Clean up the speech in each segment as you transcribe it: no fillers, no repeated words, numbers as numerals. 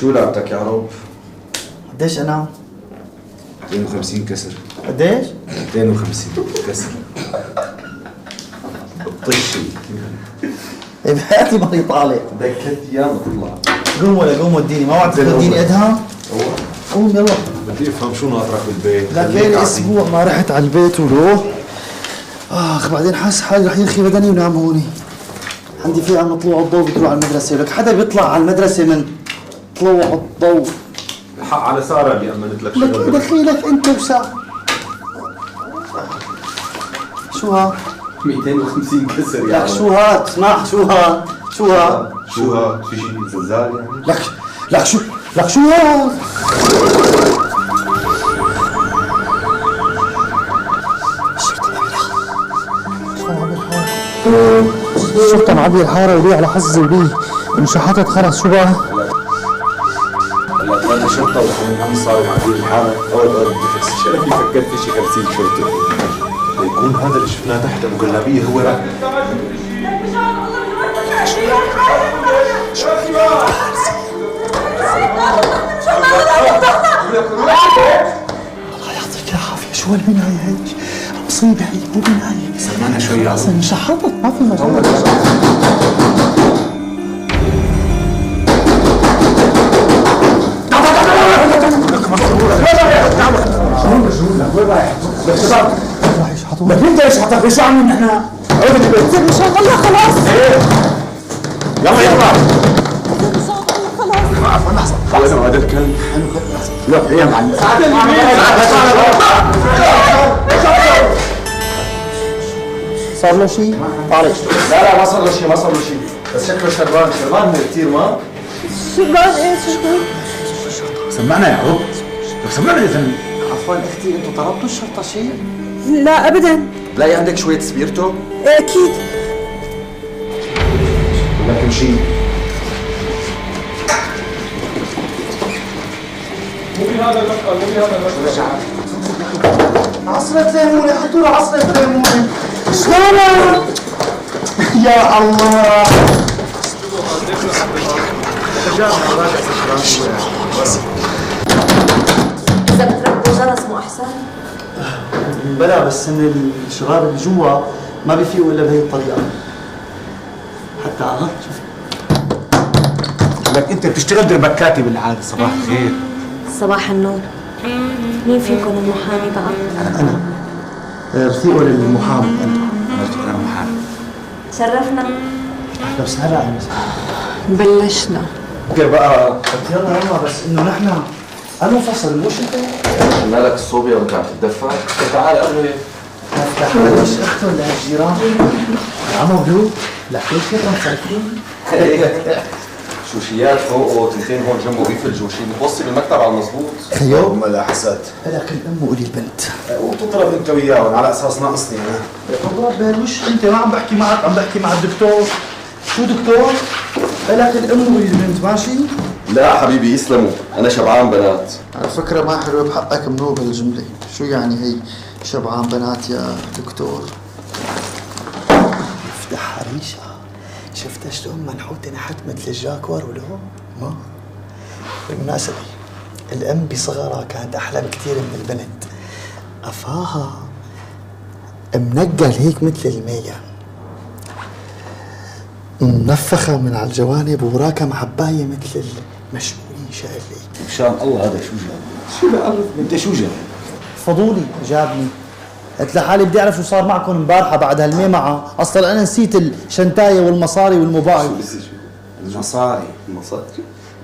شو لعبتك يا عرب؟ قديش انا؟ 250 كسر. قديش؟ 250 كسر. طشي بحياتي ماني طالع. بدك 3 ايام تطلع. قوم ولا قوم وديني، ما وعدت توديني ادهم؟ قوم يلا. بدي افهم شو ناطرك بالبيت. لك لي اسبوع ما رحت على البيت ولو. اخ بعدين حاسس حالي رح يرخي بدني ونام هوني. عندي في عم طلوع الضوء بدي اروح على المدرسة، لك حدا بيطلع على المدرسة من طلوع الضوء. الحق على سارة اللي أمنت لك شغل. لك دخيلك أنت وسارة. شو ها؟ 250 كسر يا لك شو هاد؟ اسمع شو هاد؟ شو هاد؟ شو هاد؟ في شيء زلزال يعني؟ لك لك شو لك شو هاد؟ الشرطة معبية الحارة وليه على حظي وليه انشحطت خلص. شو بقى؟ هلا 3 شرطة وحاملين صاروا معبية الحارة. أول شرفي فكرت في شي 50 شرطة. ليكون هذا اللي شفناه تحت أبو جلابية هو رأي. الله يعطيك العافية، شو هالبناية هي؟ مصيبة هي، مو بناية. سمعنا شوي خلص انشحطت ما في مجال. وين رايح؟ لك انت ايش حطك؟ شو عاملين نحن؟ عود البيت. مشان الله خلاص. ايه يلا يلا. مشان الله خلاص. عفوا لحظة لحظة، هذا الكلب. لا يا معلم. صار له شيء؟ طارق. لا لا ما صار له شيء، ما صار له شيء، بس شكله شربان، شربان هو كثير. ما شربان؟ ايه شربان. سمعنا يا عرب، سمعنا يا زلمة. عفوا اختي، انتم طلبتوا الشرطة شيء؟ لا ابدا. بلاقي عندك شوية سبيرتو؟ ايه اكيد. لكن شيء مو بهذا المسألة، مو بهذا المسألة. عصرة ليمونة، حطوا له عصرة ليمونة. شلونك؟ يا الله. إذا بتركبوا جرس مو أحسن؟ بلا، بس إن الشباب اللي جوا ما بيفيقوا إلا بهي الطريقة. حتى شوف. لك أنت بتشتغل دربكاتي بالعادة. صباح الخير. صباح النور. مين فيكم المحامي بقى؟ أنا رفيقه للمحامي. أنا محامي. تشرفنا. أهلا وسهلا. أهلا وسهلا. بلشنا. okay بقى. يلا يلا، بس إنه نحن أنو فصل مش أنت؟ قلنا لك الصوبيا وأنت عم تتدفى، تعال قبل هيك. افتح ليش أختهم لهالجيران؟ عمو بلو، لك ليش هيك عم تصرفين؟ شوشيات فوق وتنتين هون جنبه بيفلجوا شيء، بتوصي بالمكتب على المضبوط. خيو ما لا حسد. لك الأم وإلي البنت. وتضرب أنت وياهم على أساس ناقصني أنا. تضرب بهالوش أنت، ما عم بحكي معك، عم بحكي مع الدكتور. شو دكتور؟ لك الأم وإلي البنت، ماشي؟ لا حبيبي يسلموا، أنا شبعان بنات. على فكرة ما حلوة بحقك منوب هالجملة، شو يعني هي شبعان بنات يا دكتور؟ افتح حريشة، شفتها شلون منحوتة نحت مثل الجاكور ولو؟ ما؟ بالمناسبة الأم بصغرها كانت أحلى بكثير من البنت، قفاها منقل هيك مثل المية، منفخة من على الجوانب وراكها معباية مثل المشموعين. شقلي مشان الله هذا شو جاب؟ شو بعرف انت شو جاب؟ فضولي جابني، قلت لحالي بدي اعرف شو صار معكم امبارحه بعد هالميمعه، اصلا انا نسيت الشنتايه والمصاري والموبايل. شو المصاري؟ المصاري؟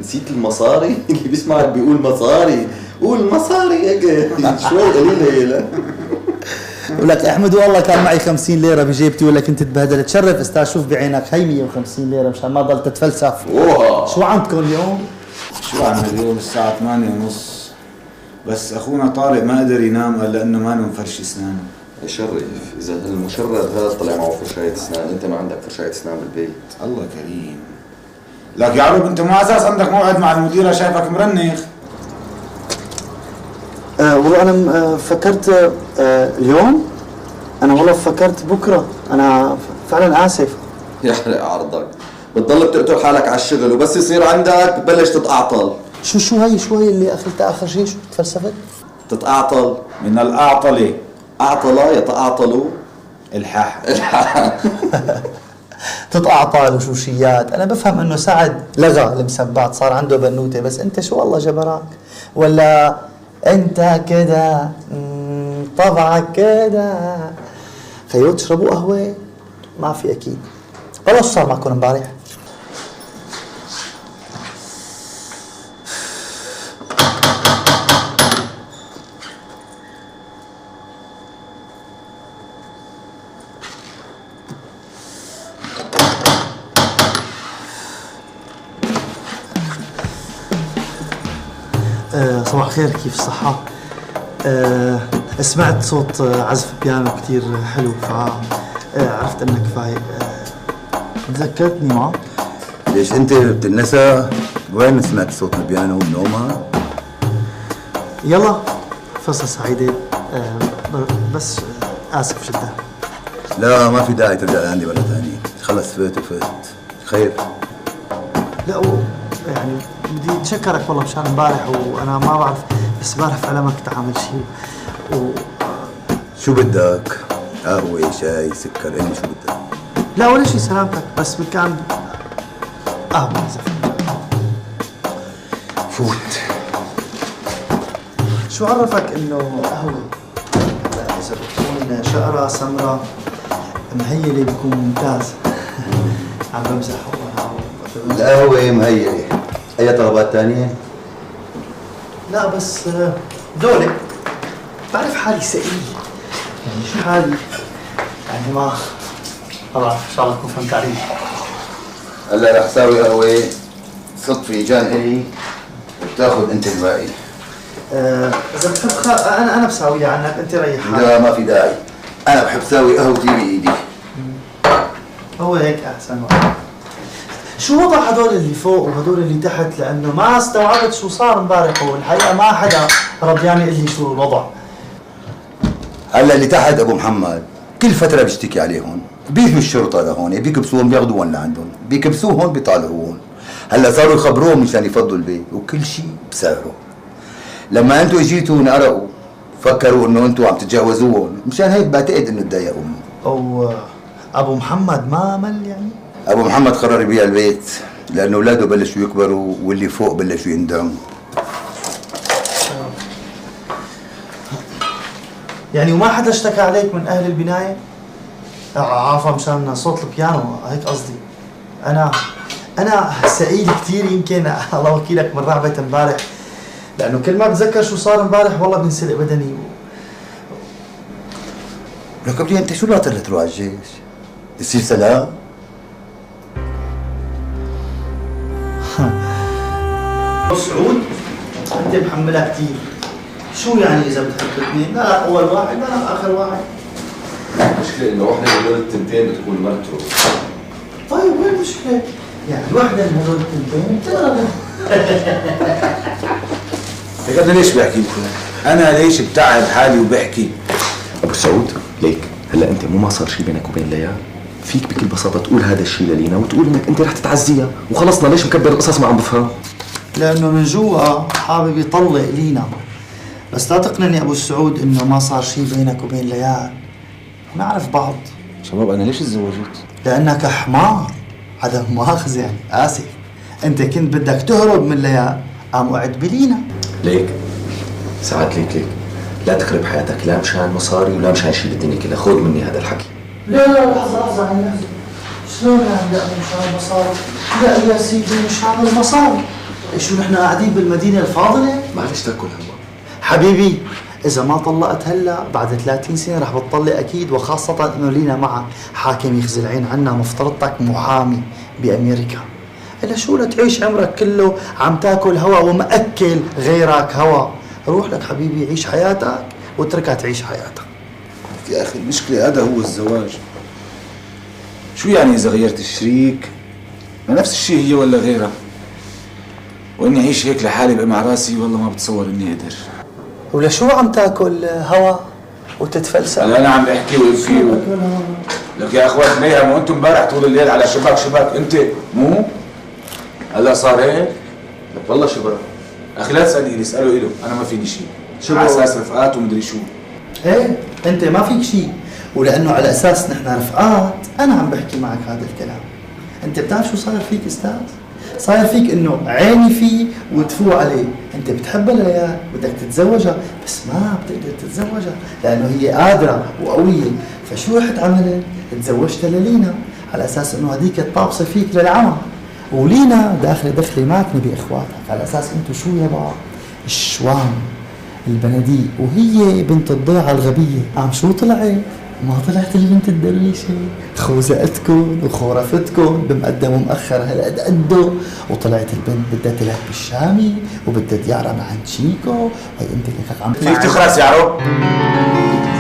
نسيت المصاري؟ اللي بيسمعك بيقول مصاري، قول مصاري هيك شوي قليله. لا ولك احمد والله كان معي 50 ليرة بجيبتي ولا كنت تبهدلت. شرف استاذ، شوف بعينك هي 150 ليرة مشان ما ضل تتفلسف. اوه شو عندكم اليوم؟ شو عندنا اليوم؟ الساعة 8:30. بس اخونا طارق ما قدر ينام، قال لانه ما مفرش اسنانه. يشرف اذا المشرد هذا طلع معه فرشاية اسنان، انت ما عندك فرشاية اسنان بالبيت. الله كريم. لك يا عرب انت مو اساس عندك موعد مع المديرة، شايفك مرنخ. والله انا فكرت اليوم، انا والله فكرت بكره، انا فعلا اسف. يحرق عرضك، بتضل بتقتل حالك على الشغل، وبس يصير عندك بتبلش تتأعطل. شو هي شو هي اللي اخرتها اخر شيء؟ شو تفلسفت؟ تتأعطل من الأعطلة. أعطل يتأعطل الحاح. الحاح. تتأعطل وشوشيات. أنا بفهم إنه سعد لغى المسبات، صار عنده بنوتة، بس أنت شو الله جبرك؟ ولا أنت كده طبعك كده؟ خيو تشربوا قهوة؟ ما في أكيد. والله شو صار معكم امبارح؟ صباح الخير، كيف الصحة؟ سمعت صوت عزف بيانو كتير حلو، فعرفت انك فايق. تذكرتني ما؟ ليش انت بتنسى؟ وين سمعت صوت البيانو بنومها؟ يلا فرصة سعيدة. بس آسف جدا. لا ما في داعي ترجع لعندي مرة ثانية، خلص فات وفات. خير. لا يعني بدي اتشكرك والله مشان امبارح، وانا ما بعرف، بس امبارح فعلا ما كنت عامل شيء. شو بدك؟ قهوة، شاي، سكر، قلي شو بدك؟ لا ولا شيء سلامتك، بس كان قهوة إذا فوت. شو عرفك انه قهوة؟ لا إذا بتكون شقرة سمرة مهيلة بيكون ممتاز. عم بمزح والله. القهوة مهيلة. أي طلبات ثانية؟ لا بس دولة بعرف حالي سئيل، يعني شو حالي؟ يعني ما بعرف، إن شاء الله تكون فهمت علي. هلا رح ساوي قهوة، صب فنجان إلي وبتاخذ أنت الباقي. إذا بتحب أنا بساويها عنك، أنت ريح حالك. لا ما في داعي، أنا بحب ساوي قهوتي بإيدي. هو هيك أحسن وقت. شو وضع هدول اللي فوق وهدول اللي تحت؟ لأنه ما استوعبت شو صار امبارح، والحقيقة ما حدا رضيان يقول لي شو الوضع. هلا اللي تحت أبو محمد كل فترة بيشتكي عليهم، بيجوا الشرطة لهون بيكبسوهم بياخذوهم لعندهم، بيكبسوهم بيطالعوهم. هلا صاروا يخبروهم مشان يفضوا البيت، وكل شيء بسعره. لما انتم اجيتوا انقرقوا، فكروا انه انتم عم تتجاوزوهم، مشان هيك بعتقد انه تضايقوا. أو أبو محمد ما مل يعني؟ أبو محمد قرر يبيع البيت لأنه أولاده بلشوا يكبروا واللي فوق بلشوا يندموا. يعني وما حدا اشتكى عليك من أهل البناية؟ عفوا مشان صوت البيانو هيك قصدي. أنا سئيل كثير يمكن، الله وكيلك من رعبة امبارح، لأنه كل ما بتذكر شو صار امبارح والله بينسلق بدني. لك قبلي أنت شو ناطر لتروح على الجيش؟ يصير سلام؟ سعود انت محملها كثير. شو يعني اذا بتحب اثنين؟ لا اول واحد لا اخر واحد. المشكلة انه وحده من هدول الثنتين بتكون مرته. طيب وين المشكلة؟ يعني وحده من هدول الثنتين بتقرب. لك انا ليش بحكي لكم؟ انا ليش بتعب حالي وبحكي؟ ابو سعود ليك هلا انت مو ما صار شيء بينك وبين ليال؟ فيك بكل بساطة تقول هذا الشيء للينا وتقول انك انت رح تتعزيها وخلصنا. ليش مكبر القصص؟ ما عم بفهم. لأنه من جوا حابب يطلق لينا. بس لا تقنعني أبو السعود إنه ما صار شيء بينك وبين ليال. نعرف بعض. شباب أنا ليش تزوجت؟ لأنك حمار، عدم مؤاخذة يعني، آسف. أنت كنت بدك تهرب من ليال، قام وقعت بلينا. ليك ساعات ليك ليك لا تخرب حياتك، لا مشان مصاري ولا مشان شيء بالدنيا كلها، خذ مني هذا الحكي. لا لا لحظة لحظة عم لحظة، شلون يعني لا مشان المصاري؟ لا يا سيدي مشان المصاري، شو نحن قاعدين بالمدينة الفاضلة؟ معلش تاكل هوا. حبيبي إذا ما طلقت هلا بعد 30 سنة رح بتطلق أكيد، وخاصة إنه لينا معك حاكم يخزي العين عنا، مفترضتك محامي بأمريكا. إلا شو لتعيش عمرك كله عم تاكل هوا ومأكل غيرك هوا؟ روح لك حبيبي عيش حياتك واتركها تعيش حياتك. يا أخي المشكلة هذا هو الزواج. شو يعني إذا غيرت الشريك؟ ما نفس الشيء هي ولا غيرها. وإني أعيش هيك لحالي بقى مع راسي والله ما بتصور إني أقدر. ولا شو عم تاكل هوا؟ وتتفلسف. انا عم بحكي وابكي لك يا اخوات ليه؟ مو انتم امبارح طول الليل على شباك شباك انت مو؟ هلا صار هيك؟ لك والله شباك اخي لا تسالني، اساله اله، انا ما فيني شيء. على اساس رفقات ومدري شو. ايه انت ما فيك شيء، ولانه على اساس نحن رفقات انا عم بحكي معك هذا الكلام. انت بتعرف شو صاير فيك استاذ؟ صاير فيك انه عيني فيه وتفو عليه، انت بتحبها لليال بدك تتزوجها بس ما بتقدر تتزوجها لانه هي قادرة وقويه، فشو رحت عملت؟ تزوجتها للينا على اساس انه هذيك الطابسه فيك للعمى، ولينا داخله دخله ماكنه باخواتك على اساس انتم شو يا بعض؟ الشوام البناديق، وهي بنت الضيعة الغبية، عم شو طلعت؟ ما طلعت البنت الدرويشه، خوزقتكم وخورفتكم بمقدم ومؤخر هالقد قده، وطلعت البنت بدها تلعب بالشامي وبدها ديارة مع شيكو، وهي انت اللي عم فيك تخرس يا رب؟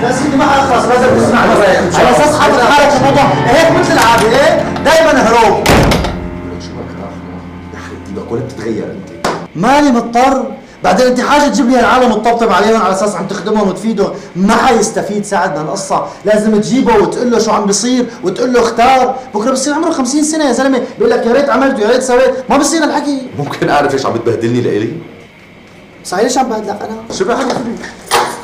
لا سيدي ما اخلص، لازم تسمع على اساس حاطط حالك الموضوع هيك مثل العادة، ايه؟ دائما هروب. شو بك يخرب ديبك ولا بتتغير انت؟ ماني مضطر، بعدين انت حاجة تجيب لي العالم وتطبطب عليهم على اساس عم تخدمهم وتفيدهم، ما حيستفيد سعد من القصة، لازم تجيبه وتقول له شو عم بيصير وتقول له اختار، بكره بصير عمره 50 سنة يا زلمة، بيقول لك يا ريت عملت ويا ريت سويت، ما بصير الحكي. ممكن اعرف ليش عم بتبهدلني لإلي؟ صحيح ليش عم بهدلك انا؟ شو بحكي؟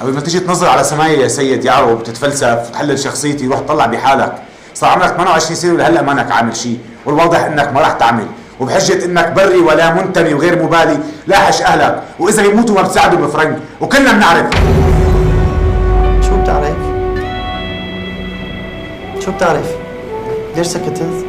قبل ما تيجي تنظر على سمايا يا سيد يعرب وتتفلسف وتحلل شخصيتي، روح طلع بحالك، صار عمرك 28 سنة ولهلا مانك عامل شيء، والواضح انك ما راح تعمل، وبحجة انك بري ولا منتمي وغير مبالي لاحش اهلك، واذا بيموتوا ما بتساعدوا بفرنك، وكلنا بنعرف. شو بتعرف؟ شو بتعرف؟ ليش سكتت؟